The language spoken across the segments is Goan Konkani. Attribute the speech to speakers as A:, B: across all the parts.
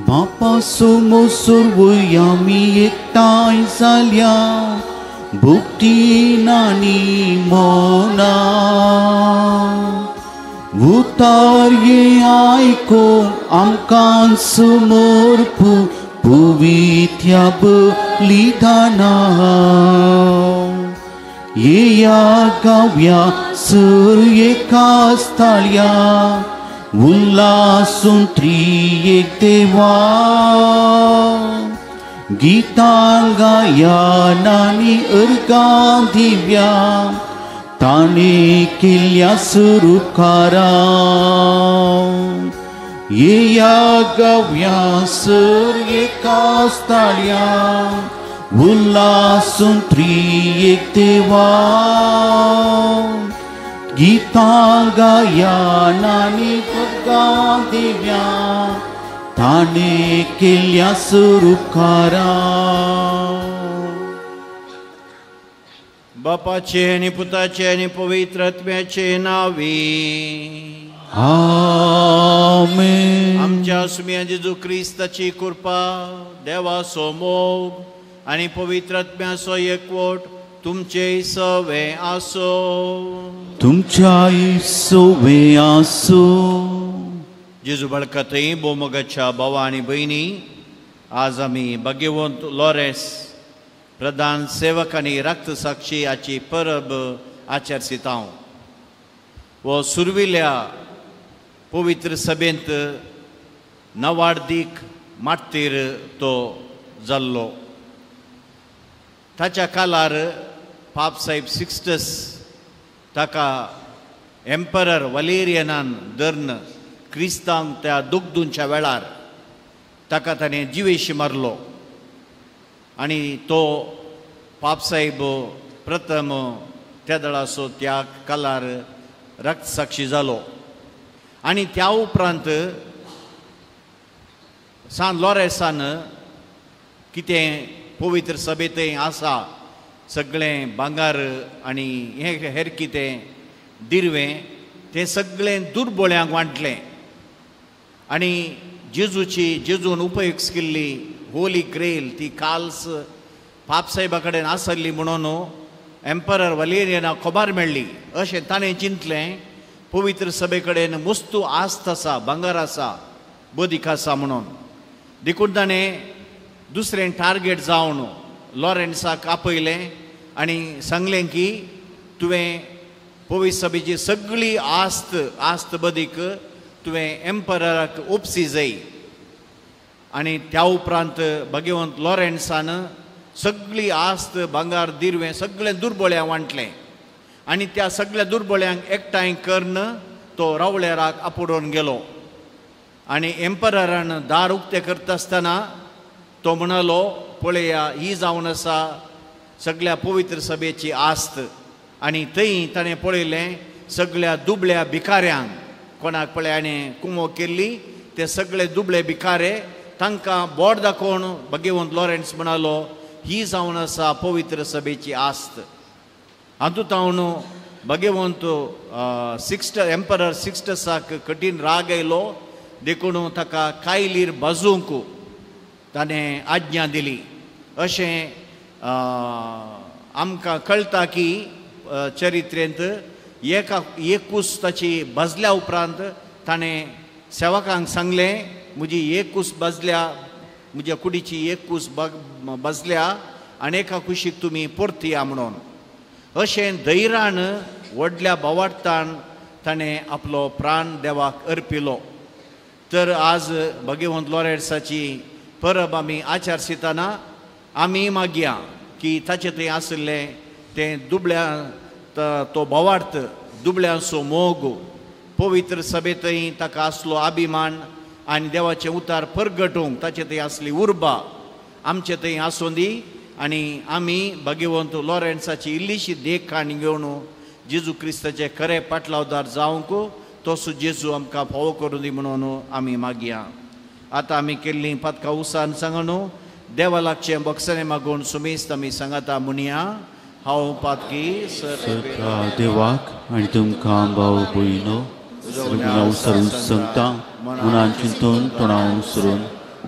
A: बापा सोमोसोर वय आमी एकठांय जाल्या भक्तीन आनी मनान उतार ये आयकूंक आमकां समर्पू पवित्या बलिदाना येया गावया सर एका स्थाळ्या उल्हासून त्रिएक देवा गीतां गायन आनी अर्गां दिव्या ताणें केल्ल्या सुरुकारा येया गावया सर एका स्थाळ्या उल्हासून त्रिएक देवा गीतां गायन आनी अर्गां दिव्या ताणें केल्ल्या सुरुकारा.
B: बापाचे आनी पुताचे आनी पवित्र आत्म्याचे नांवी
A: आमेन.
B: आमच्या सुम्या जेजू क्रिस्ताची कृपा, देवाचो मोग आनी पवित्र आत्म्याचो एकवट तुमचे सवे आसो.
A: तुमच्याय सवे आसो.
B: जेजू बाळकातय भोवमोगाच्या भावा आनी भयणी, आज आमी भाग्यवंत लॉरेन्स प्रधान सेवक आनी रक्तसाक्षी हाची परब आचरसिता. हो सुरविल्या पवित्र सभेंत नवार्दीक मार्तीर तो जाल्लो. ताच्या कालार पापसाहेब सिक्स्टस ताका एम्परर वलेरियनान धर्न क्रिस्तांक त्या दुखदुंच्या वेळार ताका ताणें जिवेशी मारलो आनी तो पापसाहेब प्रथम त्या दळाचो त्या कालार रक्तसाक्षी जालो. आनी त्या उपरांत सान लॉरेसान कितें पवित्र सभेंतय आसा सगळें भांगर आनी हें हेर कितें दिरवें तें सगळें दुर्बोळ्यांक वांटलें आनी जेजूची जेजून उपयोग केल्ली होली ग्रेल ती काल्स पापसाहेबा कडेन आसली म्हणून एम्परर वलेरियनाक खबर मेळ्ळी. अशें ताणें चिंतलें पवित्र सभे कडेन मुस्तू आस्त आसा, भांगर आसा, बदीक आसा म्हणून. देखून ताणें दुसरें टार्गेट जावन लॉरेन्साक आपयलें आनी सांगलें की तुवें पवित्र सभेची सगळी आस्त आस्त बदीक तुवें एम्परराक ओपसी जाय. आनी त्या उपरांत भाग्यवंत लॉरेन्सान सगळी आस्त भांगार दिरवें सगळें दुर्बोळ्यांक वांटलें आनी त्या सगळ्या दुर्बोळ्यांक एकठांय करून तो रावळेराक आपोडून गेलो. आनी एम्पररान दार उक्तें करता आसतना तो म्हणालो, पळया ही जावन आसा सगळ्या पवित्र सभेची आस्त. आनी थंय ताणें पळयलें सगळ्या दुबळ्या भिकाऱ्यांक, कोणाक पळय हाणें कुमो केल्ली ते सगळे दुबळे भिकारे, तांकां बोट दाखोवन भाग्यवंत लॉरेन्स म्हणालो, ही जावन आसा पवित्र सभेची आस्त. हातूंत हांव भाग्यवंत सिक्स्ट एम्परर सिक्स्टसाक कठीण राग आयलो, देखून ताका कायलीर भाजूंक ताणें आज्ञा दिली. अशें आमकां कळटा की चरित्रेंत एका एकूस ताची भाजल्या उपरांत ताणें सेवकांक सांगलें, म्हजी एकूस भाजल्या, म्हज्या कुडीची एकूस भाजल्या आनी एका कुशीक तुमी परतया म्हणून. अशें धैर्यान व्हडल्या भावार्थान ताणें आपलो प्राण देवाक अर्पिलो. तर आज भाग्यवंत लॉरेन्साची परब आमी आचारसितना आमी मागया की ताचे थंय आशिल्लें तें दुबळ्या तो भावार्थ, दुबळ्यांचो मोग, पवित्र सभेंतय ताका आसलो अभिमान आनी देवाचें उतार परगटूंक ताचे थंय आसली उर्बा आमचे थंय आसूं दी. आनी आमी भाग्यवंत लॉरेन्साची इल्लीशी देख काणी घेवन जेजू क्रिस्ताचे खरे पाटलावदार जावंक तसो जेजू आमकां फावो करूं दी म्हणून आमी मागया. आतां आमी केल्लीं पातकां उसान सांगून देवा लागचें बक्षणें मागून सुमेस्त आमी सांगाता म्हणया, हांव पातकी
A: सगळ्या देवाक आनी तुमकां भाव भयणो सरून सांगता, मनान चिंतून तोंडान सरून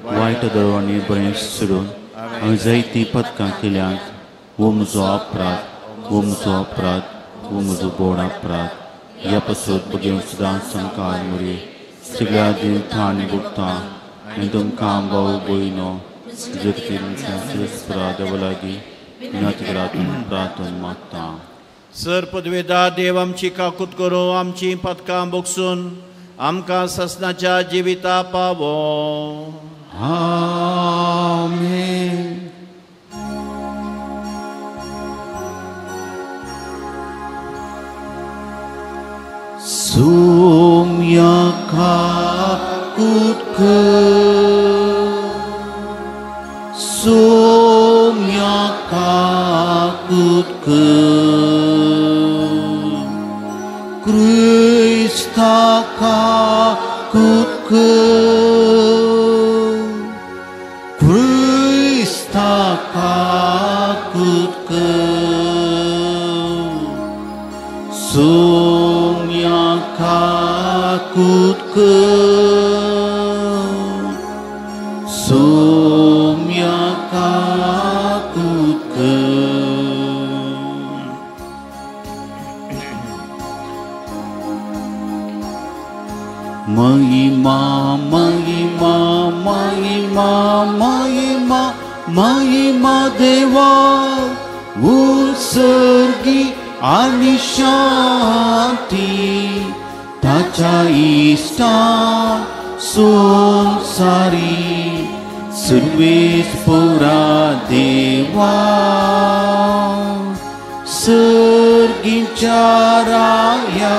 A: वायट दळवांनी बरें सोडून हांवें जायतीं पदकां केल्यांत. हो म्हजो अपराध, हो म्हजो अपराध, हो म्हजो बोड अपराध. ह्या पासत बगेवन सदांच संकार मुरे सगळ्या देवता आनी भुगता आनी तुमकां भाव भयणो जगतीर देवा लागीं विनंती प्रार्थना मागता.
B: सर पदवेदा देव आमची काकूत करूं, आमची पदकां बोगसून आमकां ससनाच्या जिविता पावो.
A: आमेन. सोम्या काकूत कर, सोम्या काकूत कर, क्रिस्ता काकूत कर, क्रिस्ता काकूत कर, सोम्या काकूत कर, सोम्या काकूत कर. महिमा महिमा महिमा महिमा महिमा देवा उत्सर्गी आनी शांती ताच्या इश्टा संसारी सुर्वेस पोरा देवा सर्गीच्या राया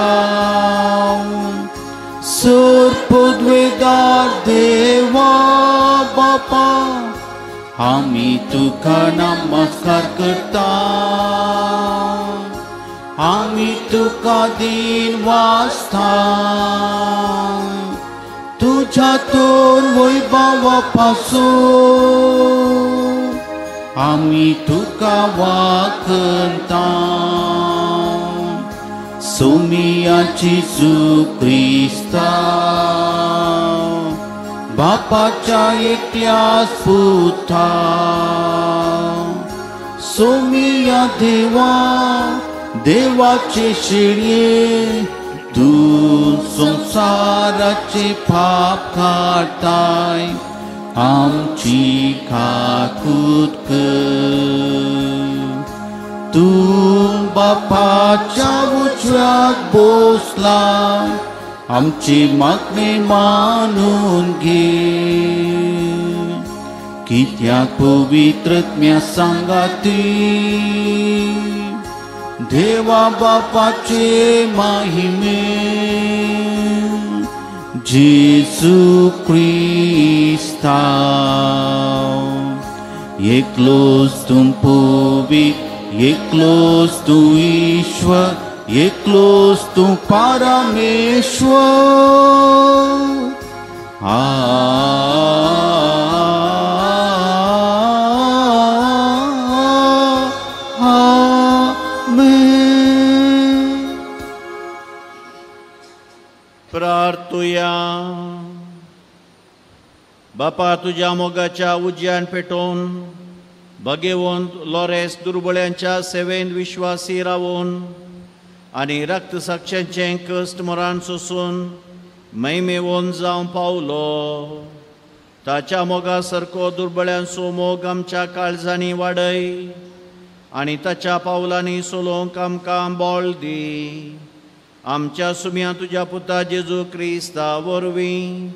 A: सर पदवेदार देवा बापा आमी तुका नमस्कार करता, आमी तुका दिन वाचता, तुझ्या तोर वैभवा पासून आमी तुका वाखणता. सोमियाची जेजू क्रिस्ता बापाच्या एकल्या पुता सोमिया देवा देवाचे शेळये तूं संवसाराचे पाप काडताय आमची काकूत कर. तूं बापाच्या उजव्याक बसला आमची मागणी मानून घे. कित्याक पवित्रत्म्या सांगाती देवा बापाचे महिमे जेजू क्रिस्ता एकलोच तूं पवित्र, एकलोच तूं ईश्वर, एकलोच तूं परमेश्वर. आमेन.
B: प्रार्थुया. बापा तुज्या मोगाच्या उज्यान पेटोवन भगेवंत लॉरेस दुर्बळ्यांच्या सेवेन विश्वासी रावून आनी रक्तसाक्षांचें कश्ट मरण सोसून महिमेवन जावं पावलो. ताच्या मोगा सारको दुर्बळ्यांचो मोग आमच्या काळजांनी वाडय आनी ताच्या पावलांनी सोलोवंक आमकां बळ दी. आमच्या सुम्या तुज्या पुता जेजू क्रिस्ता वरवीं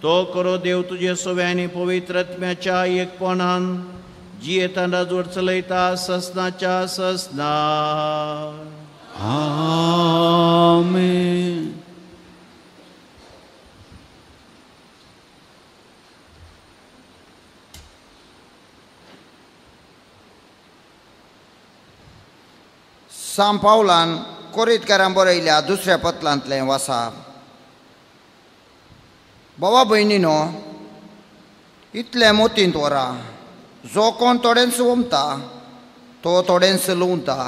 B: तो करो देव तुजे सोव्यानी पवित्र आत्म्याच्या एकपणान जियेतान राजवट चलयता ससनाच्या ससना.
A: आमेन.
C: सांव पावलान कोरितकारां बरयल्या दुसऱ्या पतलांतलें वासा. बाबा भयणीनो, इतलें मोतींत वरा, जो कोण थोडेंच ओमता तो थोडेंच लुंवता,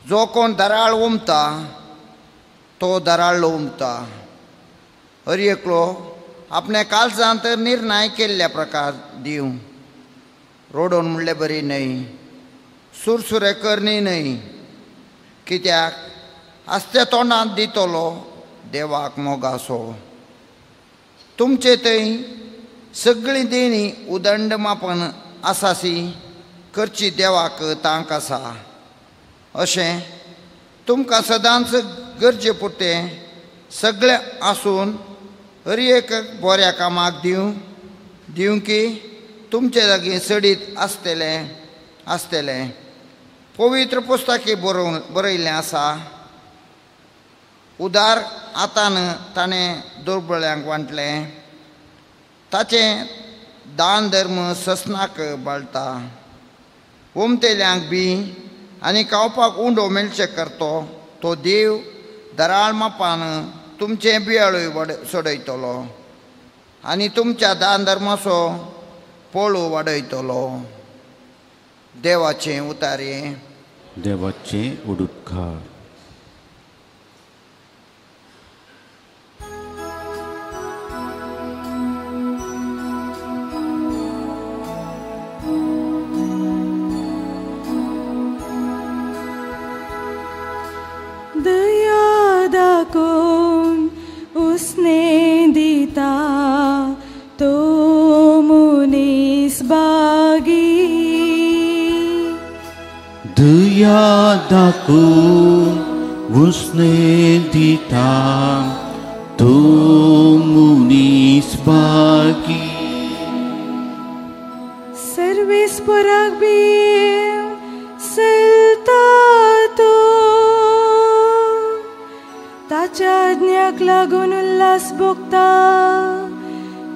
C: जो कोण दराळ ओमता तो दराळ लुंवता. हर एकलो आपणे काळजांत निर्णय केल्ल्या प्रकार दिवं. रोडोन म्हणले बरी न्हय, सुरसुरे करणी न्हय, कित्याक आसत्या तोंडांत दितलो देवाक मोगासो. तुमचे थंय सगळीं देणी उदंड मापन आसासी करची देवाक तांक आसा. अशें तुमकां सदांच गरजे पुरतें सगळें आसून हर एक बऱ्या कामाक दिवं दिवं की तुमचे लागीं सडीत आसतलें आसतलें. पवित्र पुस्तकी बरयल्लें आसा, उदार आतान ताणें दुर्बळ्यांक वांटलें, ताचें दान धर्म ससनाक बाळटा. ओमतेल्यांक बी आनी खावपाक उंडो मेळचें करतो तो देव दराळ मापान तुमचें बियाळूय सोडयतलो आनी तुमच्या दान धर्माचो पोळो वाडयतलो. देवाचें उतारे.
A: देवाचें उडुपकार.
D: दया दाखोवन उसने दिता तो मनीस बागी.
A: दया दाखोवन उसने दिता तो मनीस बागी.
D: सर्वेस्पराक बी चलता तो ताच्या आज्ञाक लागून उल्हास भोगता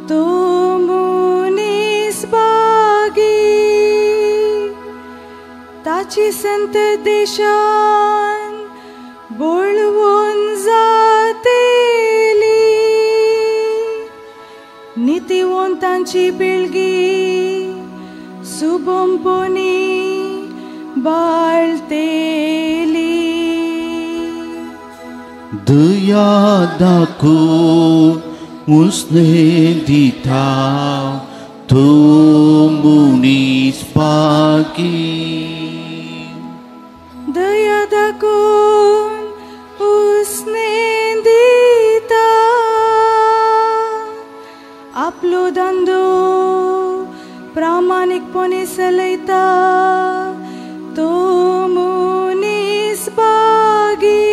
D: तो मनीस बागी. ताची संत देशान बळवून जातेली, नितीवंतांची पिळगी सुबंपणी बाळतेली.
A: दया दाखोवन उसने दिता तो मनीस बागी.
D: दया दाखोवन उसने दिता आपलो धंदो प्रामाणीकपणी चलयता तो मनीस बागी.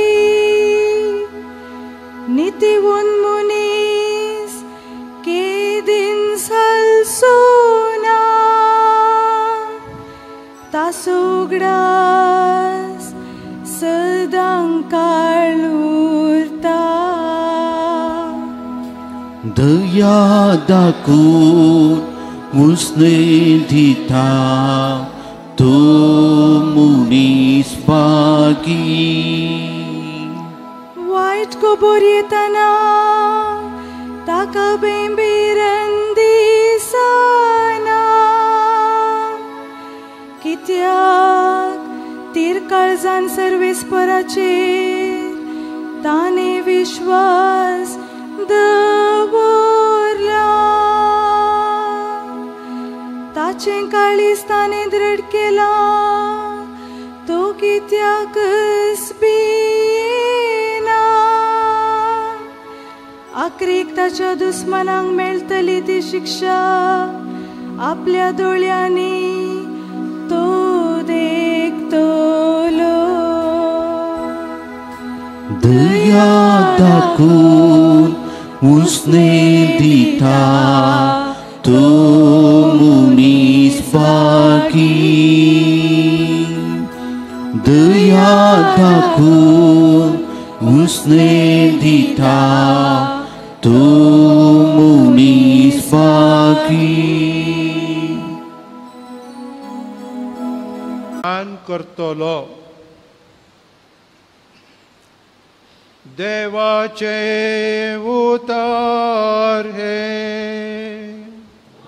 D: नितीवंत मनीस केदीन सालसो ना, ताचो उगडास सदां काळ उरता.
A: दया दाखोवन उसने दिता तो मनीस बागी.
D: वायट खबर येतना ताका बेंबेरन दिसना, कित्याक तीर काळजान सर्वेस्पराचेर ताणें विश्वास दवरला. ताचें काळीज ताणें दृढ केलां तो कित्याकच भियेना. आखरीक ताच्या दुस्मनांक मेळटली ती शिक्षा आपल्या दोळ्यांनी तो देखतलो.
A: दया दाखोवन उसने दिता तो मनीस बागी. दया दाखोवन उसने दिता तो मनीस बागी.
E: दान करतलो देवाचे उतार हे.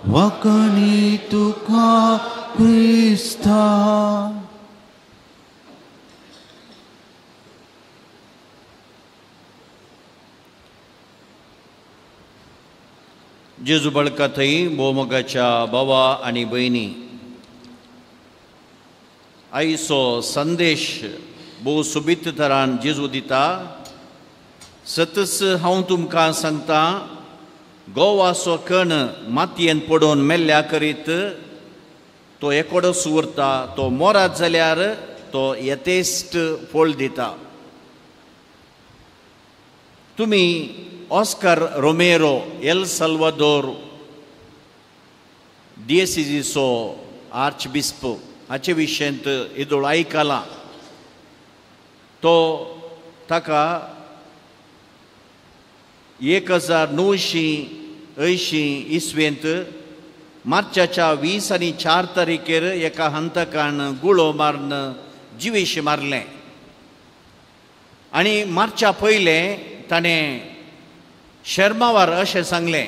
A: वकणी तुका क्रिस्ता.
B: जेजू बळका थंय भोवमोगाच्या भावा आनी भयणी, आयचो संदेश भोव सोबीत तरान जेजू दिता. सतच हांव तुमकां सांगता, गोवाचो कण मातयेन पडून मेल्ल्या करीत तो एकोडोच उरता, तो मोरात जाल्यार तो यथेश्ट फळ दिता. तुमी ऑस्कर रोमेरो एल साल्वादोर डिएसीजीचो आर्चबिस्प हाचे विशयंत येदोळ आयकलां. तो ताका 1980 इसवेंत मार्चाच्या 20 आनी 4 तारीखेर एका हंतकान गुळो मारून जिवेशी मारलें आनी मार्चा पयलें ताणें शर्मावार अशें सांगलें,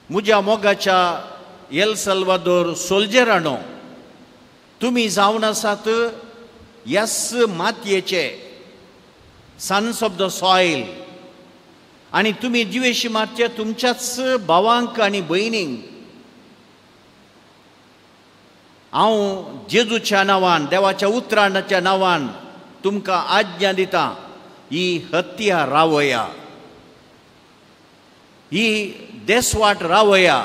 B: म्हज्या मोगाच्या एल साल्वादोर सोल्जरानो, तुमी जावन आसात ह्याच मातयेचे, सन्स ऑफ the soil, आनी तुमी जिवेशी मारचे तुमच्याच भावांक आनी भयणींक. हांव जेजूच्या नांवान, देवाच्या उतराच्या नांवान तुमकां आज्ञा दिता, ही हत्या रावया, ही देसवाट रावया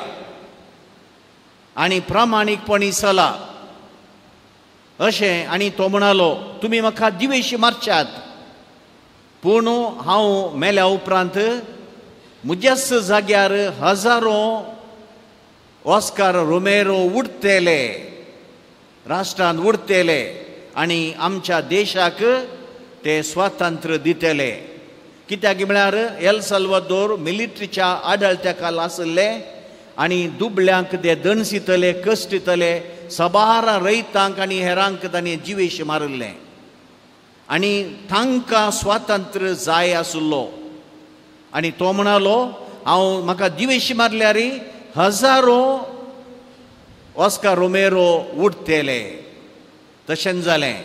B: आनी प्रामाणीकपणी चला अशें. आनी तो म्हणालो, तुमी म्हाका दिवेशी मारच्यात, पूण हांव मेल्या उपरांत म्हज्याच जाग्यार हजारो ऑस्कार रोमेरो उडतेले, राष्ट्रांत उडतेले आनी आमच्या देशाक ते स्वातंत्र्य दितले. कित्याक म्हळ्यार एल साल्वादोर मिलिट्रीच्या आडळत्या काल आशिल्ले आनी दुबळ्यांक ते दणसितले, कश्टितले, सबार रयतांक आनी हेरांक तांणी जिवेश मारिल्लें आनी तांकां स्वातंत्र्य जाय आशिल्लो. आनी तो म्हणालो, हांव म्हाका दिवेशी मारल्यार हजारो ऑस्कार रोमेरो उडतेले. तशेंच जालें.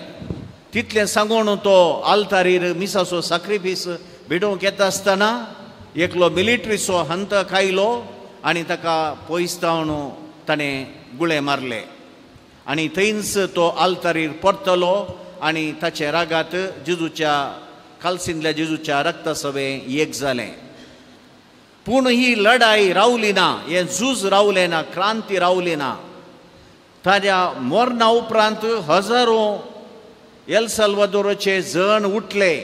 B: तितलें सांगून तो आल्तारीर मिसाचो साक्रिफीस भेटोवंक येता आसतना एकलो मिलिट्रीचो हंतक आयलो आनी ताका पयसतावन ताणें गुळे मारले आनी थंयच तो आल्तारीर परतलो आनी ताचे रागात जेजूच्या कालसिंतल्या जेजूच्या रक्ता सवें एक जालें. पूण ही लढाई रावली ना, हें झूज रावलें ना, क्रांती रावली ना. ताज्या मरणा उपरांत हजारो एल साल्वादोराचे जण उठले,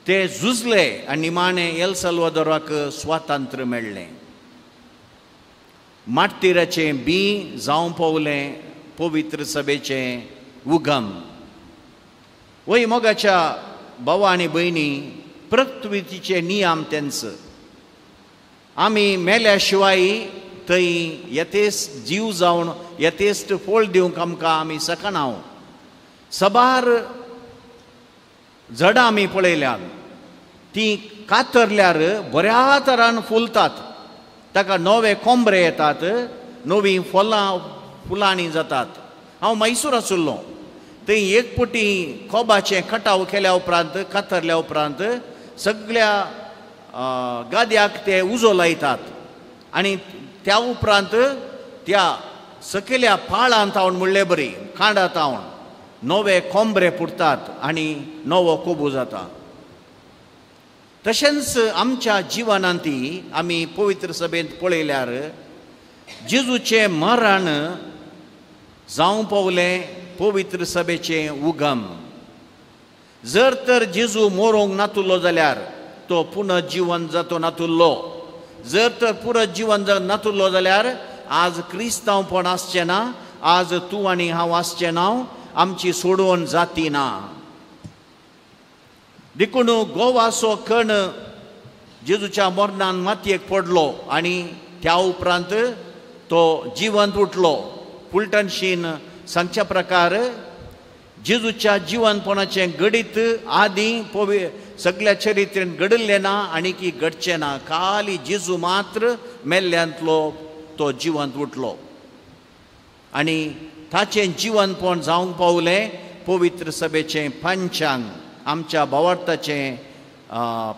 B: ते झुजले आनी निमाणें एल साल्वादोराक स्वातंत्र्य मेळ्ळें. मार्टिराचें बी जावं पावलें पवित्र सभेचें उगम. वय मोगाच्या भावा आनी भयणी, प्रकृतीचे नियम तेंच. आमी मेल्या शिवाय थंय यथेश्ट जीव जावन यथेश्ट फळ दिवंक आमकां आमी शकना. सबार झाडां आमी पळयल्यात, तीं कातरल्यार बऱ्या तरान फुलतात, ताका नवे कोंबरे येतात, नवीं फलां फुलांनी जातात. हांव मैसूर आशिल्लो, थंय एक पटी कोबाचें कटाव केल्या उपरांत, कातरल्या उपरांत सगळ्या गाद्याक ते उजो लायतात आनी त्या उपरांत त्या सकयल्या पाळांत तावन म्हणले बरी कांडा तावन नवे कोंबरे फुटतात आनी नवो कोबू जाता. तशेंच आमच्या जिवनांत आमी पवित्र सभेंत पळयल्यार जेजूचें मरण जावं पावलें पवित्र सभेचें उगम. जर तर जेजू मरोंक नातुल्लो जाल्यार तो पुनर्जिवन जातो नातुल्लो. जर तर पुनर्जिवन नातुल्लो जाल्यार आज क्रिस्तांवपण आसचें ना, आज तूं आनी हांव आसचें ना, आमची सोडवण जाती ना. देखून गोवाचो कण जेजूच्या मरणान मातयेक पडलो आनी त्या उपरांत तो जिवंत उठलो. फुलटनशीन सांगच्या प्रकार जेजूच्या जिवनपणाचें घडीत आदीं पवी सगळ्या चरित्रेन घडिल्लें ना आनी की घडचें ना. खाली जेजू मात्र मेल्ल्यांतलो तो जिवंत उठलो आनी ताचें जिवनपण जावंक पावलें पवित्र सभेचें पंचांग, आमच्या भावार्थाचें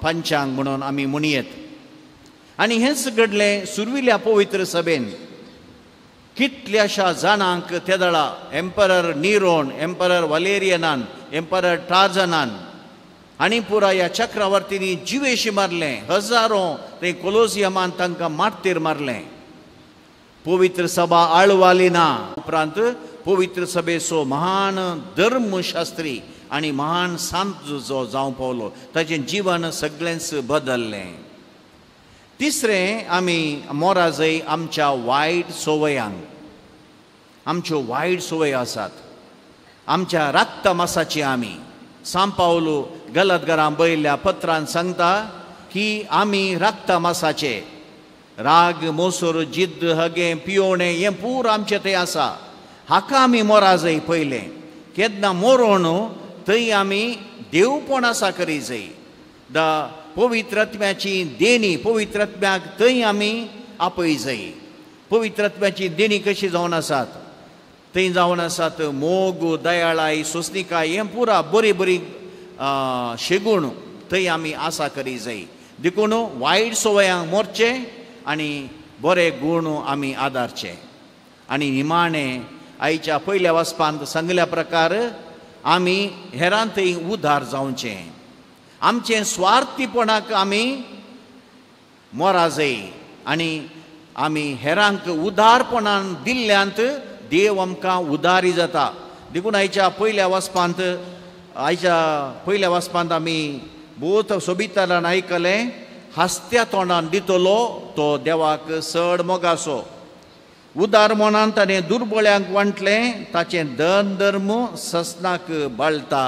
B: पंचांग म्हणून आमी म्हणयेत. आनी हेंच घडलें सुरविल्या पवित्र सभेन. कितल्याशा जाणांक तेदळा एम्परर निरोन, एम्परर वलेरियनान, एम्परर टार्जनान आनी पुराय ह्या चक्रवर्तींनी जिवेशी मारलें. हजारो ते कोलोजियमान तांकां मार्तीर मारलें. पवित्र सभा आळवाली ना. उपरांत पवित्र सभेचो महान धर्मशास्त्री आनी महान सांत जो जावंक पावलो ताचें जिवन सगळेंच बदल्लें. तिसरें, आमी मोराजय आमच्या वायट संवयांक. आमच्यो वायट संवय आसात, आमच्या रागता मासाची. आमी सांव पावलो गलतगारां बरयल्ल्या पत्रान सांगता की आमी रागता मासाचे, राग, मोसर, जिद्द, हगें, पियोणें हें पूर आमचें थंय आसा. हाका आमी मोराजय पयलें. केन्ना मोरोण थंय आमी देवपण आसा करी जाय. The पवित्र आत्म्याची देणी, पवित्र आत्म्याक थंय आमी आपय जाय. पवित्र आत्म्याची देणी कशी जावन आसात? थंय जावन आसात मोग, दयाळाय, सोंसणिकाय, हें पुरा बरी बरी शेगूण थंय आमी आसा करी जाय. देखून वायट संवयांक मोरचें आनी बरे गूण आमी आदारचे. आनी निमाणें आयच्या पयल्या वाचपांत सांगल्या प्रकार आमी हेरां थंय उदार जावचें. आमचें स्वार्थीपणाक आमी मोराजय आनी आमी हेरांक उदारपणान दिल्ल्यांत देव आमकां उदारी जाता. देखून आयच्या पयल्या वाचपांत आमी भोवत सोबीतारान आयकलें, हासत्या तोंडान दितलो तो देवाक चड मोगासो. उदार मनान ताणें दुर्बळ्यांक वांटलें, ताचें धन धर्म ससनाक बाळटा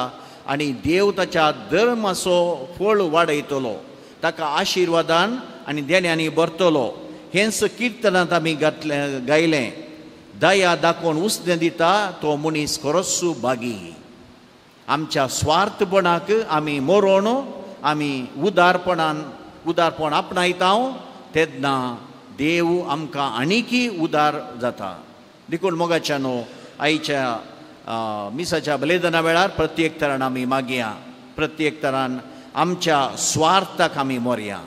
B: आनी देव ताच्या धर्माचो फळ वाडयतलो, ताका आशिर्वादान आनी देण्यांनी भरतलो. हेंच किर्तनांत आमी घातलें गायलें. दया दाखोवन उसणें दिता तो मनीस खरोच भागी. आमच्या स्वार्थपणाक आमी मोरोन आमी उदारपण आपणायता तेन्ना देव आमकां आनीकय उदार जाता. देखून मोगाच्या न्हू आयच्या मिसाच्या बलिदाना वेळार प्रत्येक तरान आमी मागया, प्रत्येक तरान आमच्या स्वार्थाक आमी मोरया,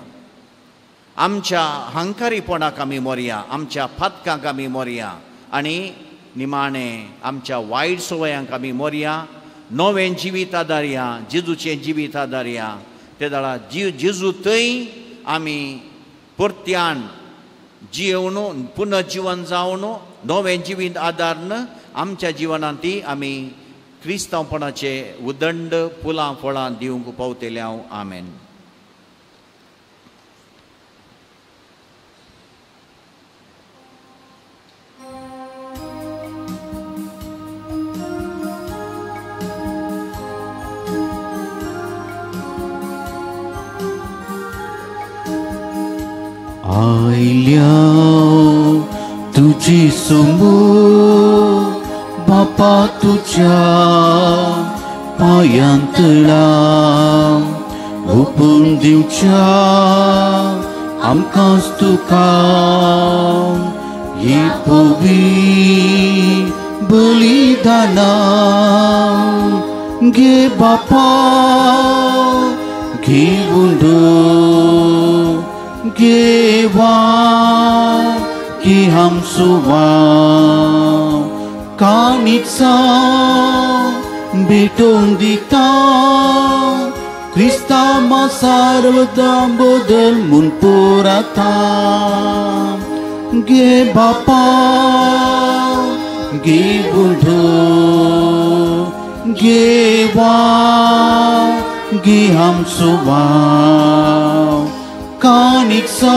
B: आमच्या हंकारीपणाक आमी मोरया, आमच्या फातकांक आमी मोरया आनी निमाणें आमच्या वायट संवयांक आमी मोरया. नवें जिवीत आदारया, जेजूचें जिवीत आदारया. ते दाळा जेजू थंय आमी परत्यान जिवन पुनर्जिवन जावन नवें जिवीत आदारन आमच्या जिवनांत ती आमी क्रिस्तांवपणाचे उदंड फुलां फळां दिवंक पावतले हांव. आमेन.
A: आयल्या तुजी सुमू बापा तुझ्या पायांतळा ओपून दिवच्या आमकांच तुका ही पवी बलिदाना घे बापा घेवन घेवा की हम सुवा कानिचा भेटोवन दिता क्रिस्ता सार्वता बदल म्हूण पुरता घे बापा घे बुढो घेवा घे हम सुवा कानिचा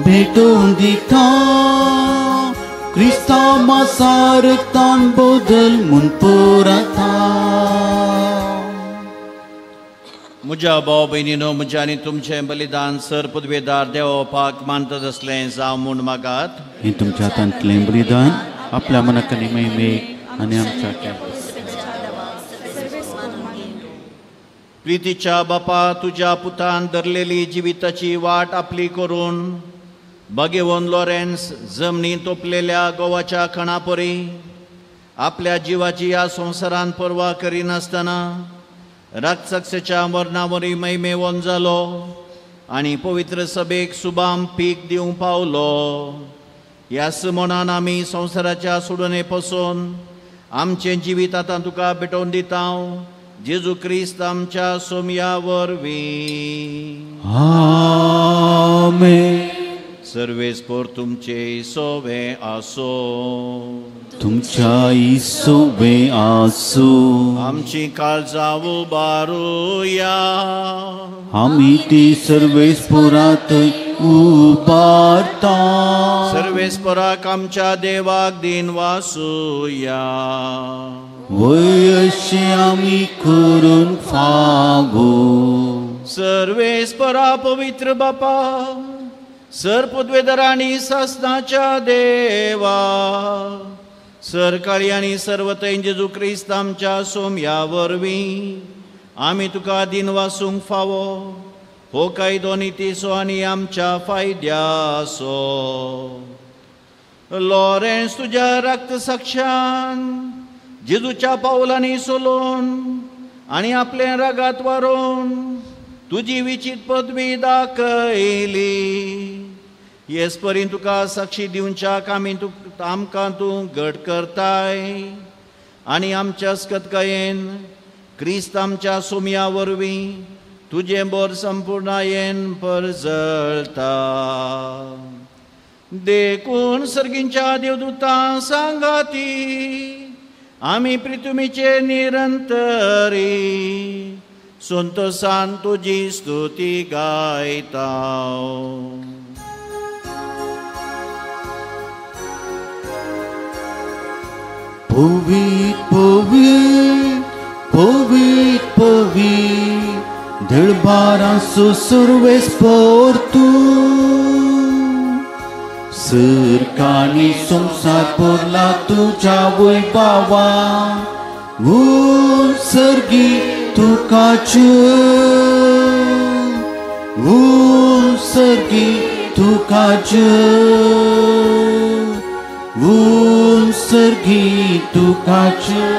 A: भेटोवन दिता क्रिस्ता सारतान बदल म्हूण पुरता.
B: म्हज्या भाव भयणीनो, म्हज्या आनी तुमचें बलिदान सर पदवेदार देवपाक मानतात आसलें जावं म्हूण मागात.
A: हें तुमच्या हातांतलें बलिदान आपल्या मनाक आनी महिमेक आनी आमच्या
B: प्रितीच्या बापा, तुज्या पुतान धरलेली जिविताची वाट आपली करून बागेवन लॉरेन्स जमनी तोपलेल्या गोवाच्या खणापरी आपल्या जिवाची ह्या संवसारान पर्वा करिनासतना राक्षसाच्या मरणावरी महिमेवन जालो. आनी पवित्र सभेक सुबाम पीक दिवंक पावलो. ह्याच मनान आमी संवसाराच्या सोडणे पसून आमचें जिवीत आतां तुका भेटोवन दिता, जेजू क्रिस्त आमच्या सोमया वरवीं.
A: आमेन.
B: सर्वेस्पोर तुमचे सोवे आसो.
A: तुमच्या सोवे आसो.
B: आमची काळजां उबारुया.
A: आमी ती सर्वेस्पोरात उबारता.
B: सर्वेस्पोराक आमच्या देवाक दिन वासुया.
A: वय अशें आमी करून फावो.
B: सर्वेस्पोरा पवित्र बापा, सर पदवेदार आनी सासनाच्या देवा, सरकाळी आनी सर्वतय जेजू क्रिस्त आमच्या सोमया वरवीं आमी तुका दिन वासूंक फावो. हो कायदो नितीचो आनी आमच्या फायद्याचो. लॉरेन्स तुज्या रक्त साक्षान जेजूच्या पावलांनी सोलोवन आनी आपलें रागात वारोवन तुजी विचित पदवी दाखयली. हेच परी तुका साक्षी दिवच्याक आमी आमकां तूं घट करताय आनी आमच्या सकतकायेन क्रिस्त आमच्या सोमया वरवीं तुजें बोर संपूर्णायेन परजळता. देखून सर्गींच्या देवदूतां सांगाती आमी पृथ्वीचे निरंतरी संतोसान तुजी स्तुती गायता.
A: पवित पवित पवित पवित दळबारांचो सर्वेस्पोर तूं, सरकानी संवसार भरला तुज्या वैभवा, ऊंच सर्गी तुका जय, ऊंच सर्गी तुका जय, ऊंच सर्गी तुका जय,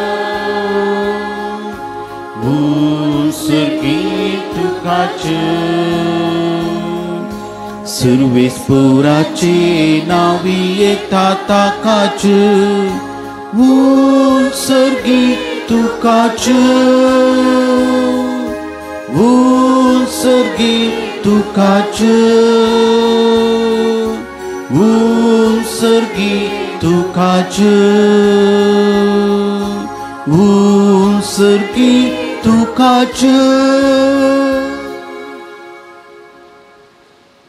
A: ऊंच सर्गी तुका जय. सर्वेस्पोराचे नावी येता ताका जय, ऊंच सर्गी तुका जय, ऊंच सर्गी तुका जय, ऊंच सर्गी तुका जय, ऊंच सर्गी तुका जय.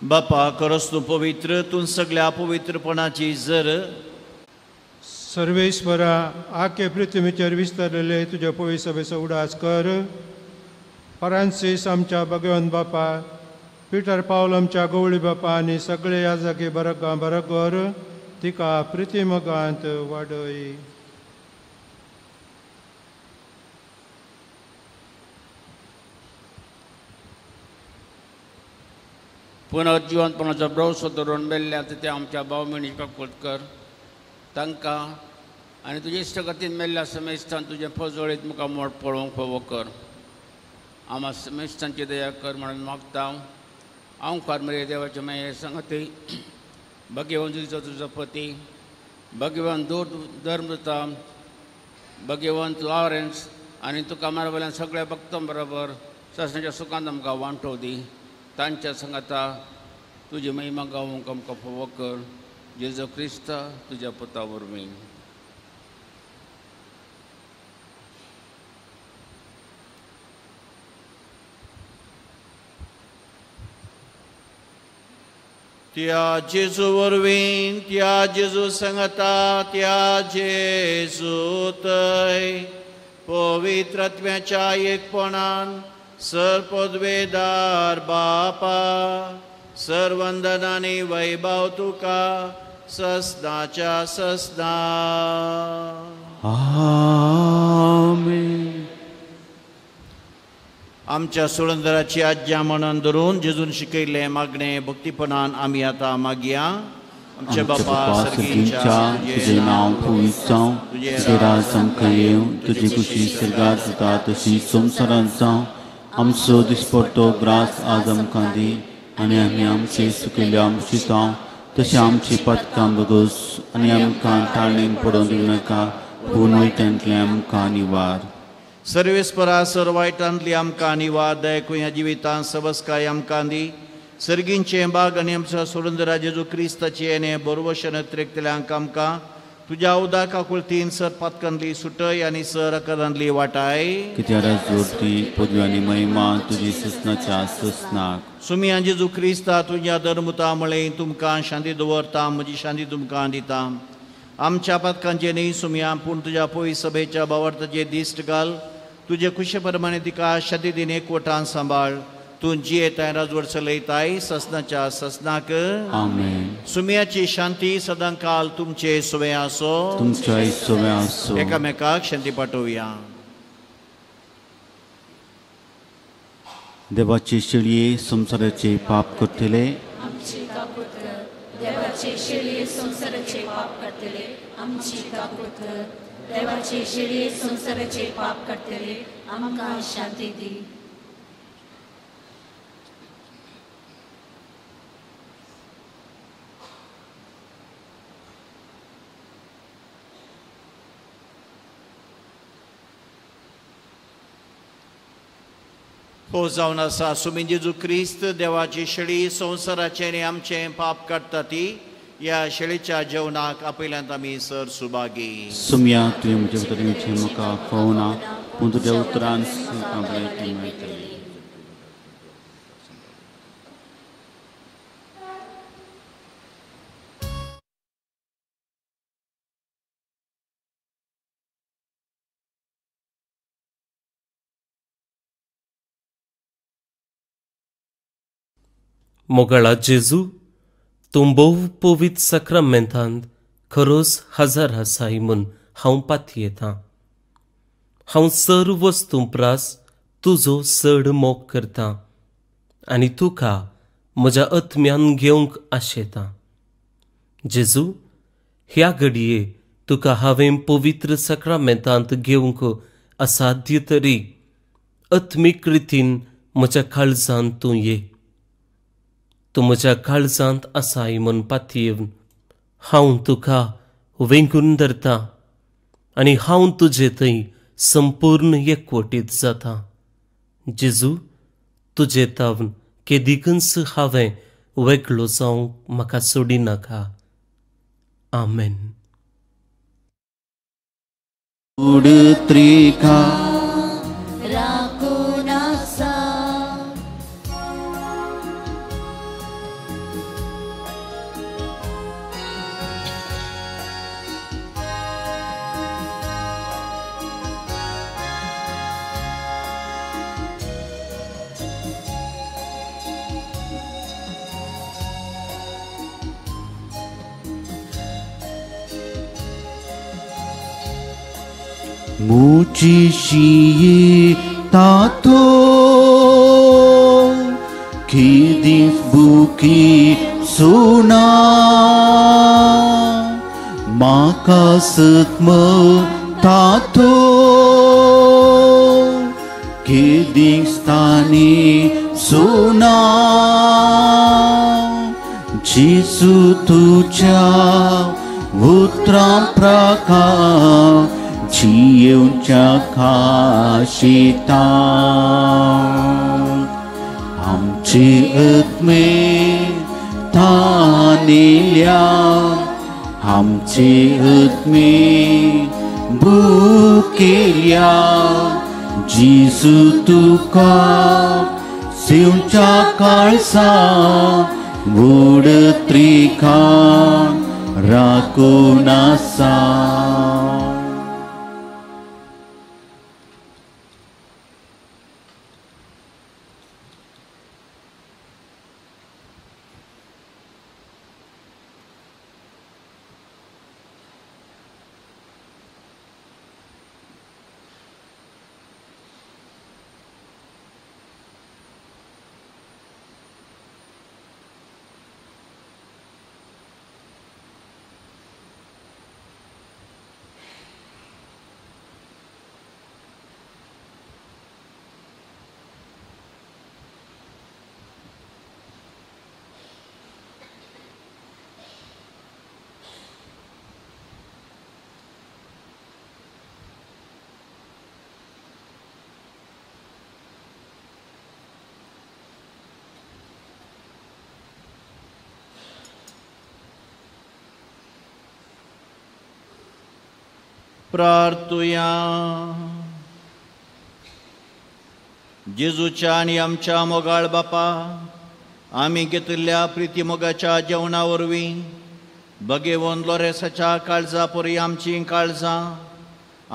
B: बापा खरोच तूं पवित्र, तूं सगळ्या पवित्रपणाची जर.
E: सर्वेश्वरा, आखे पृथ्वीचेर विस्तारलेले तुज्या पवित्र सभेचो उडास कर. फ्रांसीस आमच्या भगवंत बापा, पिटर पावल आमच्या गवळी बापा आनी सगळे याजकी बरगां बरगर तिका प्रितीमगांत वाडय.
F: पुनर्जिवंतपणाचो भ्रवसो धरून मेल्ल्या ते आमच्या भाव भयणीक कर तांकां आनी तुजे इश्टगतीन मेल्ल्या समेस्तान तुजें फजोळीत मुखार मोड पळोवंक फावो कर. आमा समेस्तांची दया कर म्हणून मागता. हांव फार्मरे देवाचे मागीर सांगती भगवान तुजो तुजो पती, भगवान दूत धर्मदूता, भगवंत लॉरेन्स आनी तुका मारवल्यान सगळ्या भक्तां बरोबर सासणाच्या सुखान आमकां वांटो दी. तांच्या सांगाता तुजी महिमा गावंक आमकां फावो कर. जेजू क्रिस्त तुज्या पुता वरवीं.
B: त्या जेजू वरवीं, त्या जेजू सांगाता, त्या जेजू तय पवित्र आत्म्याच्या एकपणान सर पदवेदार बापा, सर वंदनानी वैभव तुका ससनाच्या ससना.
A: आमेन.
B: आमच्या सुळंदराची आज्ञा म्हणून धरून जेजून शिकयल्लें मागणें भक्तीपणान आमी आतां मागया. आमच्या बापा
A: सर्गींच्या, तुजें नांव पवित्र जावं, तुजें राज आमकां येवं, तुजी खुशी सर्गात जाता तशी संवसारांत जावं. आमचो दिसपडटो ग्रास आज आमकां दी आनी आमी आमचे सुकिल्ल्या आमशिता तशें आमची पथकां बगोस आनी आमकां ताळणेन पडोवन दिवं नाका पूण वयतांतलें आमकां निवार.
B: सर्वेस्परा सर वायटांतली आमकां निवार दयकून ह्या जिवितांत सबसकाय आमकां दी. सर्गींचें बाग आनी आमच्या सोडून जेजू क्रिस्ताची आनी बरोवशन त्रेकतल्यांक आमकां तुज्या उदक काकुळतीन सर पातकांतली सुटय आनी सर अकरांतली वाटाय.
A: कित्याक जोडती पदवी आनी महिमा तुजी ससनाच्या ससनाक.
B: सुमिया जेजू क्रिस्ता तुज्या धर्मुता म्हळें तुमकां शांती दवरता म्हजी शांती तुमकां दिता. आमच्या पातकांचे न्ही सुमिया पूण तुज्या पयस सभेच्या बावार्थाचे दिश्ट घाल. तुजे खुशे प्रमाणे तिका शांती दिन एकवटान सांबाळ. तूं जियेताय राजवट चलयताय ससनाच्या ससनाक.
A: आमेन.
B: सुमियाची शांती सदांकाल तुमचे सुवे आसो.
A: तुमच्या सुवे आसो.
B: एकामेकाक शांती पाठोवया.
A: देवाचे शेळये संवसाराचे पाप करतले.
G: आमची काकूत कर. देवाचे शेळये संवसाराचे पाप करतले. आमची काकूत कर. देवाचे शेळये संवसाराचे पाप करतले. आमकां शांती दी.
B: हो जावन आसा सुमी जेजू क्रिस्त देवाची शेळी संवसाराचें आनी आमचें पाप काडटा ती ह्या शेळीच्या जेवणाक आपयल्यांत आमी सर सुभागी.
A: सुमिया तुवें म्हज्या भितर येवचें म्हाका फावना पूण तुज्या उतरान म्हाका भलायकी मेळटली.
H: मोगाळा जेजू, तूं भोव पवित्र साक्रामेंतांत खरोच हजर आसाय म्हूण हांव पातयेतां. हांव सर्व वस्तूं प्रास तुजो चड मोग करतां आनी तुका म्हज्या आत्म्यान घेवंक आशेतां. जेजू, ह्या घडये तुका हांवें पवित्र साक्रामेंतांत घेवंक असाध्य तरी आत्मीक रितीन म्हज्या काळजांत तूं ये. तूं म्हज्या काळजांत आसाय म्हूण पातयेवन हांव तुका वेंगून धरतां आनी हांव तुजे थंय संपूर्ण एकवटीत जाता. जेजू, तुजे तावन केदिकूच हांवें वेगळो जावंक म्हाका सोडिनाका. आमेन.
A: मुझी तातो खिदीस बुकी सोना माका सत्म तातो खिदीस तानी सोना जेसू तुझ्या उतरां प्रकार जियेवच्या खाशिता आमचे आत्मे तानेल्या आमचे आत्मे भुकेल्या जेसू तुका सेवच्या काळसा व्हड त्रिकान राखून आसा.
B: प्रार्थुया. जेजूच्या आनी आमच्या मोगाळ बापा, आमी घेतिल्ल्या प्रिती मोगाच्या जेवणा वरवीं बगेवन लोरेसाच्या काळजा परी आमचीं काळजां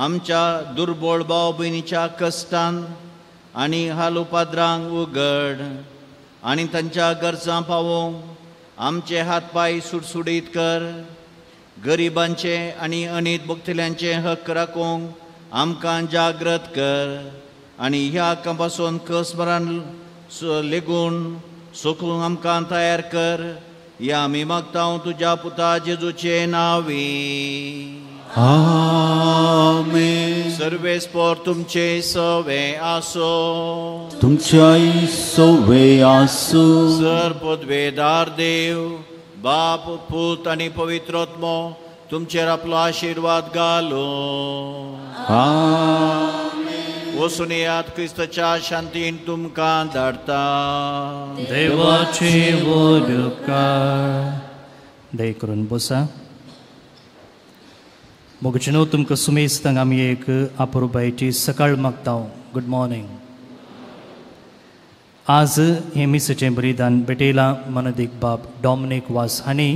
B: आमच्या दुर्बळ भाव भयणीच्या कश्टान आनी हाल उपाद्रांक उगड आनी तांच्या गरजां पावोवंक आमचे हात पांय सुडसुडीत कर. गरिबांचे आनी अनीत भोगतल्यांचे हक्क राखूंक आमकां जागृत कर आनी ह्या हक्कां पासून कस मरण लेगून सोकूंक आमकां तयार कर. ह्या आमी मागता तुज्या पुता जेजूचे नांवी.
A: आमेन.
B: सर्वेस्पोर तुमचे सवे आसो.
A: तुमच्याय सवे आसो.
B: सर पदवेदार देव बाप पूत आनी पवित्र आत्मो तुमचेर आपलो आशिर्वाद घालो.
A: आमेन.
B: वचून येयात, क्रिस्ताच्या शांतीन तुमकां धाडटा.
I: देवाचे उपकार. दया करून बसा. मोगचेनो तुमकां सुमेस्तांक आमी एक अपुरबायेची सकाळ मागता. Good morning. आज हें मिसाचें बलिदान भेटयलां मनदीक बाब डॉमनीक वास हांणी.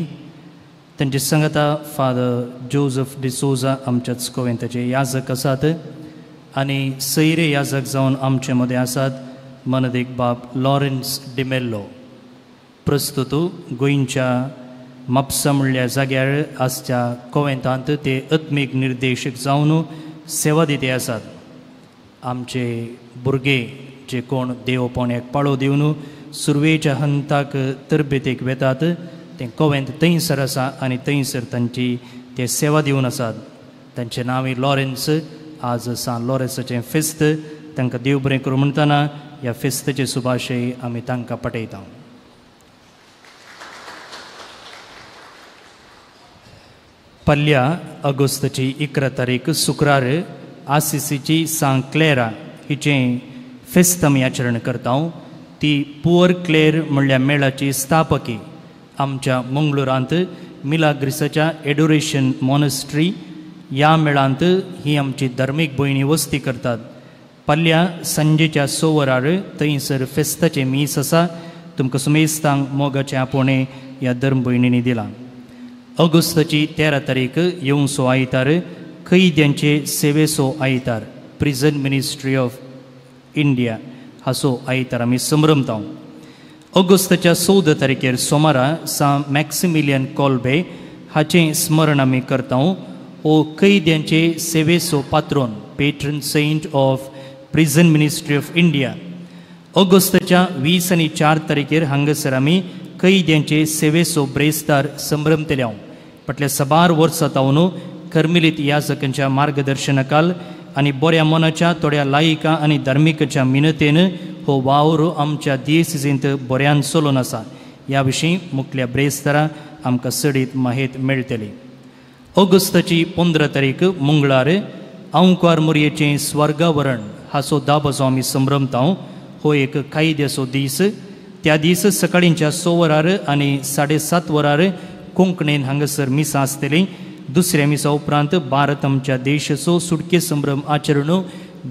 I: तांचे संगता फादर जोजफ डिसोजा आमच्याच कोवेंताचे याजक आसात आनी सैरे याजक जावन आमचे मदें आसात मनदीक बाब लॉरेन्स डिमेल्लो. प्रस्तुत गोंयच्या म्हापसा म्हणल्या जाग्यार आसच्या कोवेंतांत ते आत्मीक निर्देशक जावन सेवा दिते आसात. आमचे भुरगे जे कोण देवपणाक पाळो दिवन सुरवेच्या हंताक तरबेतेक वेतात तें कोवेंत थंयसर आसा आनी थंयसर तांची ते सेवा दिवन आसात. तांचें नांव लॉरेन्स. आज सान लॉरेन्साचें फेस्त. तांकां देव बरें करूं म्हणटना ह्या फेस्ताचे सुभाशय आमी तांकां पटयता. पल्ल्या ऑगस्टाची 11 तारीख शुक्रार आसिसीची सांत क्लेरा हिचें फेस्त आमी आचरण करता. ती पुअर क्लेर म्हणल्यार मेळाची स्थापकी. आमच्या मंगळुरांत मिलाग्रिसाच्या एडोरेशन मॉनेस्ट्री ह्या मेळांत ही आमची धार्मीक भयणी वस्ती करतात. पल्ल्या सांजेच्या 6 वरार थंयसर फेस्ताचें मीस आसा. तुमकां सुमेस्तांक मोगाचें आपोवणें ह्या धर्म भयणींनी दिलां. ऑगस्टाची 13 तारीख येवचो आयतार कैद्यांचे सेवेचो आयतार, प्रिजन मिनिस्ट्री ऑफ इंडिया हाचो आयतार आमी संभ्रमता. ऑगस्टाच्या 14 तारखेर सोमारा सान मॅक्सिमिलियन कोल्बे हाचें स्मरण आमी करता. हो कैद्यांचे सेवेचो पात्रोन, patron saint of prison ministry of India. ऑगस्टाच्या 20 आनी 4 तारखेर हांगासर आमी कैद्यांचे सेवेचो ब्रेस्तार संभ्रमतले. फाटल्या साबार वर्सां तावन कर्मेलीत याजकांच्या मार्गदर्शनाखाल आनी बऱ्या मनाच्या थोड्या लायिका आनी धार्मिकाच्या मिनतेन हो वावर आमच्या दियेसिजींत बऱ्यान चलून आसा. ह्या विशीं मुखल्या ब्रेस्तारा आमकां चडीत माहिती मेळटली. ऑगस्टाची 15 तारीख मंगळार आंवकार मोरयेचें स्वर्गावरण हाचो दाबजो आमी संभ्रमता. हो एक कायद्याचो दीस. त्या दीस सकाळींच्या 6 वरार आनी 7:30 वरार कोंकणीन हांगासर मिसां आसतलीं. दुसऱ्या मिसा उपरांत भारत आमच्या देशाचो सुटके संभ्रम आचरण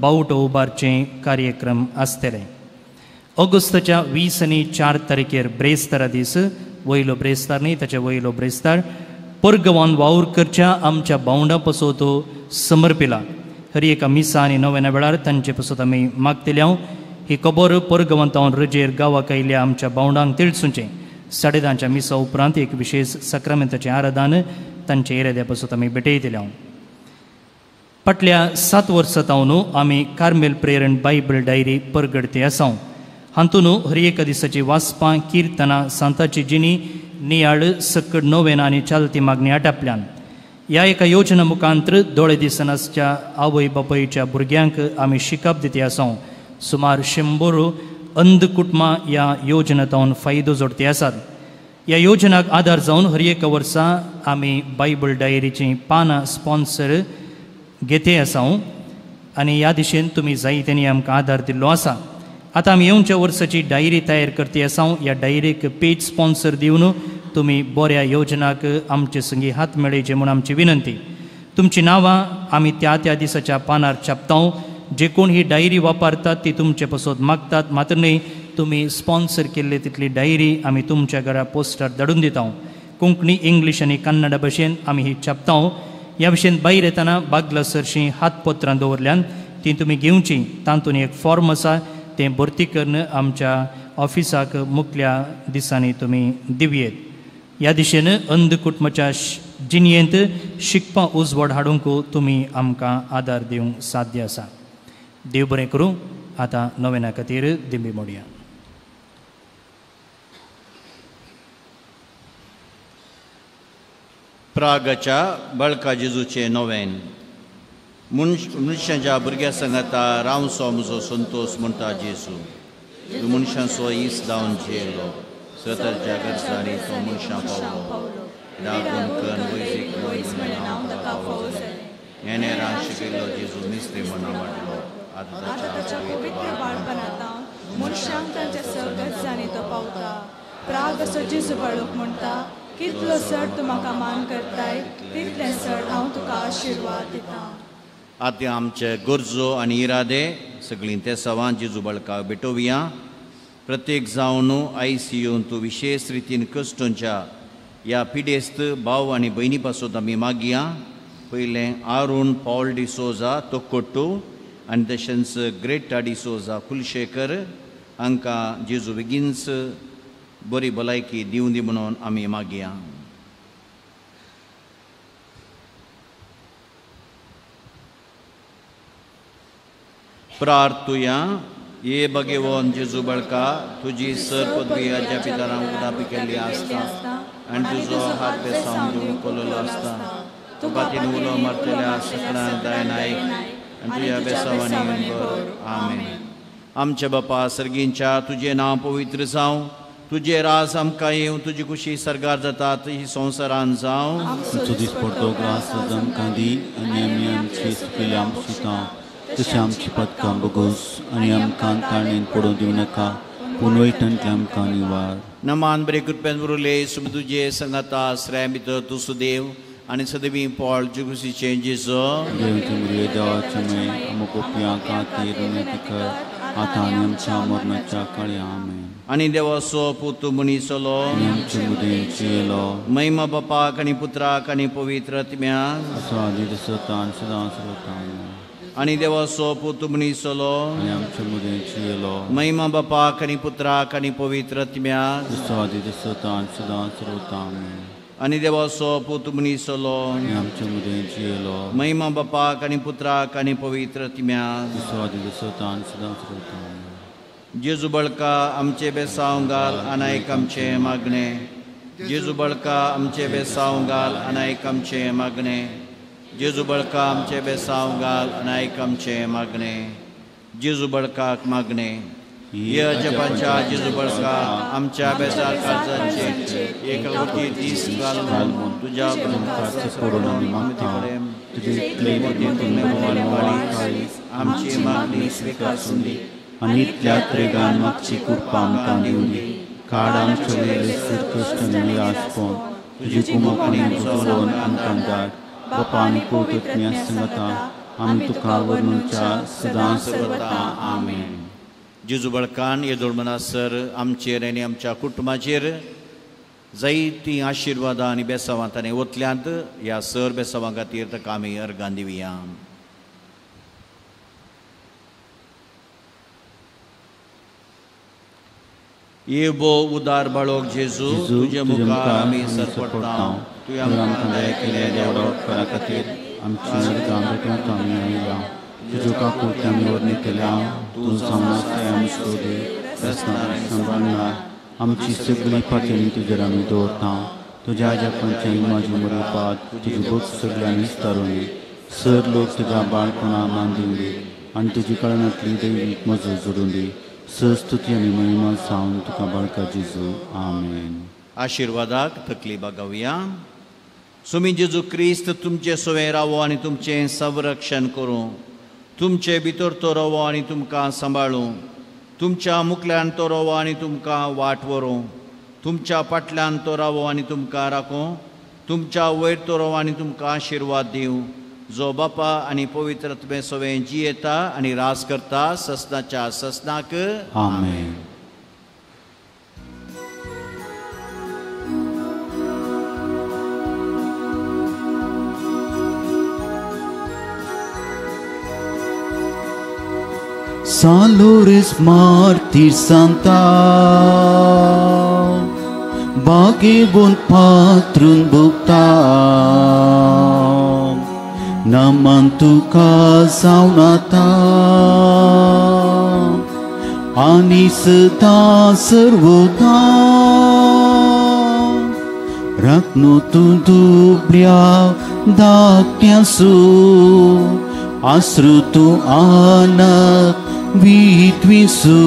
I: बावटो उबारचें कार्यक्रम आसतले. ऑगस्टाच्या 20 आनी 4 तारखेर ब्रेस्तारा दीस वयलो ब्रेस्तार न्ही ताचे वयलो ब्रेस्तार परगवान वावर करच्या आमच्या भावंडां पासत समर्पिला. हर एका मिसा आनी नव्याना वेळार तांचे पासत आमी मागतले. ही खबर परगवंतावन रजेर गांवाक आयिल्ल्या आमच्या भावंडांक तिळसुचें. 10:30 मिसा उपरांत एक विशेष साक्रामेंताचें आराधन तांचे इराद्या पासत आमी भेटयतले. फाटल्या 7 वर्सां तावन आमी कार्मेल प्रेरण बायबल डायरी परगडती आसा. हातूंत हर एका दिसाची वाचपां, किर्तनां, सांताची जिणी, नियाळ, सकड नोवेना आनी चालती मागणी आटापल्यान. ह्या एका योजना मुखांतर दोळे दिसनासच्या आवय बापायच्या भुरग्यांक आमी शिकप दिती आसा. सुमार 100 अंध कुटुंबां ह्या योजनेंतल्यान फायदो जोडती आसात. ह्या योजनाक आदार जावन हर एका वर्सा आमी बायबल डायरीचीं पानां स्पॉन्सर घेते आसा आनी ह्या दिशेन तुमी जायत्यांनी आमकां आदार दिल्लो आसा. आतां आमी येवच्या वर्साची डायरी तयार करती आसा. ह्या डायरीक पेज स्पॉन्सर दिवन तुमी बऱ्या योजनाक आमचे संगी हात मेळयचे म्हूण आमची विनंती. तुमची नांवां आमी त्या त्या दिसाच्या पानार छापता. जे कोण ही डायरी वापरतात ती तुमचे पसत मागतात, मात्र न्हय तुमी स्पॉन्सर केल्ली तितली डायरी आमी तुमच्या घरा पोस्टर धाडून दिता. कोंकणी, इंग्लीश आनी कन्नडा भाशेन आमी ही छापता. ह्या भाशेन भायर येतना बागला सरशीं हातपत्रां दवरल्यान ती तुमी घेवची. तातूंत एक फॉर्म आसा, तें भरती करून आमच्या ऑफिसाक मुखल्या दिसांनी तुमी दिवयेत. ह्या दिशेन अंध कुटुंबाच्या जिणयेंत शिकपा उजवाड हाडूंक तुमी आमकां आदार दिवंक साध्य आसा. देव बरें करूं. आतां नोवेना खातीर दिंबी मोडया.
B: प्रागाच्या बळका जेजूचें नोवेन. मनशाच्या भुरग्या सांगाता रावसो म्हजो संतोश म्हणटा जेजू. तूं मनशांचो इस जावन जियेलो, स्वताच्या गरजांनी तो मनशां पावलो. रागून कन वैजीक वैज म्हणून नांव ताका फावो जालें. हें शिकयलो जेजू मिस्त्री म्हणून वाडलो.
D: आतां ताच्या पवित्र बाळपणांत मनशांक तांच्या सगळ्यांनी तो पावता. प्राग असो जेजू बाळूक म्हणटा, कितलो सर तूं म्हाका मान करताय तितलें सर हांव तुका आशिर्वाद दितां.
B: आतां आमचे गरजो आनी इरादे सगळीं ते सवां जेजू बाळका भेटोवया. प्रत्येक जावन आयसीयून तूं विशेष रितीन कश्टोंच्या ह्या पिडेस्त भाव आनी भयणी पासून आमी मागया. पयलें आरुण पॉल डिसोजा तोक्कोट्टू आनी तशेंच ग्रेटा डिसोजा कुलशेखर हांकां जेजू बेगीनच बरी भलायकी दिवं दी म्हणून आमी मागया. प्रार्थुया. ये भगवान जेजू बळका, तुजी सर पदवी आज्या पितरांक उदापी केल्ली आसता आनी तुजो हात बेसावन दिवंक कोल्लो आसता. तुका तिन उलो मारतल्या सगळ्यांक दायन आयक आनी तुज्या बेसावांनी भर. आमेन. आमच्या बापा सर्गींच्या, तुजें नांव पवित्र जावं, तुजें राज आमकां येवं, तुजी खुशी सर्गार जाता तशी संवसारान जावं.
A: आमचो दिसपडतो ग्रास आमकां दी आनी आमी आमची चुकिल्ल्या आमकां तशें आमची पदकां बगोस आनी आमकां ताणेन पडूं दिवं नाका, पूण वयतांतलें आमकां निवार.
B: नमान बरे कृपेन उरले सुम तुजे संगाता आश्रया भितर तूं सुदेव आनी सदैवी पॉल जुगुसीचें जेजो.
A: देवचे मुरये देवाचे मय आमकां पोपयां खातीर विनंती कर आतां आनी आमच्या मरणाच्या काळी. आमेन.
B: आनी देवाचो पुतू मनीसलो
A: आमचे मुदें जियेलो.
B: महिमा बापाक आनी पुत्राक आनी पवित्र आत्म्याक
A: असो आदी तसो तान सदां सर्वता.
B: आनी देवाचो पुतू मनीसलो
A: आनी आमचे मुदें जियेलो.
B: महिमा बापाक आनी पुत्राक आनी पवित्र आत्म्याक
A: तसो आदी तसो तान सदां सर्वता.
B: आनी देवाचो पूत मनीसलो
A: आनी आमचे मुदें जियेलो.
B: महिमा बापाक आनी पुत्राक आनी पवित्र आत्म्याक
A: तसो आदी तसो तान सदां सर्वता.
B: जेजू बळका आमचे बेसांव घाल आनी आमचें मागणें. जेजू बळका आमचे बेसांव घाल आनी आमचें मागणें. जेजू बळका आमचे बेसांव घाल आनी आमचें मागणें. जेजू बळकाक मागणें. हे जपाच्या जेजू बळका आमच्या बेजार काळजांचे एक कोटी दीस घालून तुज्या आमची मागणी स्विकारून दी
A: आनी इतल्या त्रेगान मागची कृपा आमकां दिवं दी. काड आमचे वयले कश्ट निराश पळोवन तुजी कुमक आनी चलोवन आमकां धाड. बापा आनी पूत आत्म्या संगता आमी तुका वर्णूच्या सदां सर्वता. आमेन.
B: जेजू बळकान येदोळ मनासर आमचेर आनी आमच्या कुटुंबाचेर जायतीं आशिर्वादां आनी बेसावां ताणें ओतल्यांत. ह्या सर बेसावां खातीर ताका आमी अर्गां दिवया. ये बो उदार बाळोक जेजू, तुजे मुखार आमी सरपडटा. तुवें आमकां
A: दया केल्या देवडो उपकारा खातीर आमची अर्गां भेटोवंक आमी आयल्या. तुज्यो काकुळटी आमी वर्णितल्या. तूं जावन आसताय आमचो देव, सांबाळणार आमची सगळी पातळी तुजेर आमी दवरता. तुज्या आज्यापणच्या इमाजी मरुपात तुजी भोग सगळ्यांनी विस्तारून दी. सर लोक तुज्या बाळपणा मान दिवं दी आनी तुजी कळनांतली दैवीक मजत जोडून दी. स्तुती आनी महिमा जावन तुका बाळका जेजू. आमेन.
B: आशिर्वादाक तकली बागावया. सुमी जेजू क्रिस्त तुमचे सोवे रावो आनी तुमचें संरक्षण करूं. तुमचे भितर तो रवो आनी तुमकां सांबाळूं. तुमच्या मुखल्यान तो रवो आनी तुमकां वाट व्हरूं. तुमच्या फाटल्यान तो रावो आनी तुमकां राखूं. तुमच्या वयर तो रवो आनी तुमकां आशिर्वाद दिवं. जो बापा आनी पवित्र आत्मे सवें जियेता आनी रास करता ससनाच्या ससनाक.
A: आमेन. San Loris Martir Santa, Bagibun Patrun Bukta, Naman tuka zaunata, Ani sada sarvoda, Rakno tu dublya dakyasu, Asrutu anak विद्विसु,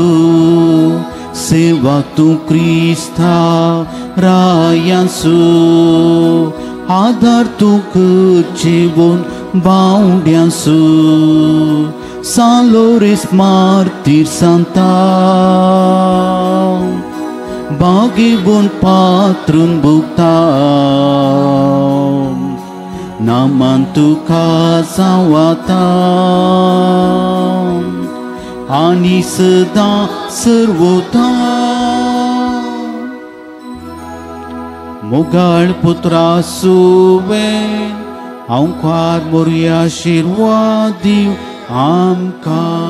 A: सेवा तूं क्रिस्ता रायांसु, आदार तूं जेवून बावड्यांसु, San Loris Martir Santa, बागेवन पात्रून भुगता, नामान तुका जावता, आनी सदां सर्वोता. मोगाळ पुत्रा सुवें हांव ख्वार मोरया आशिर्वाद दीव आमकां.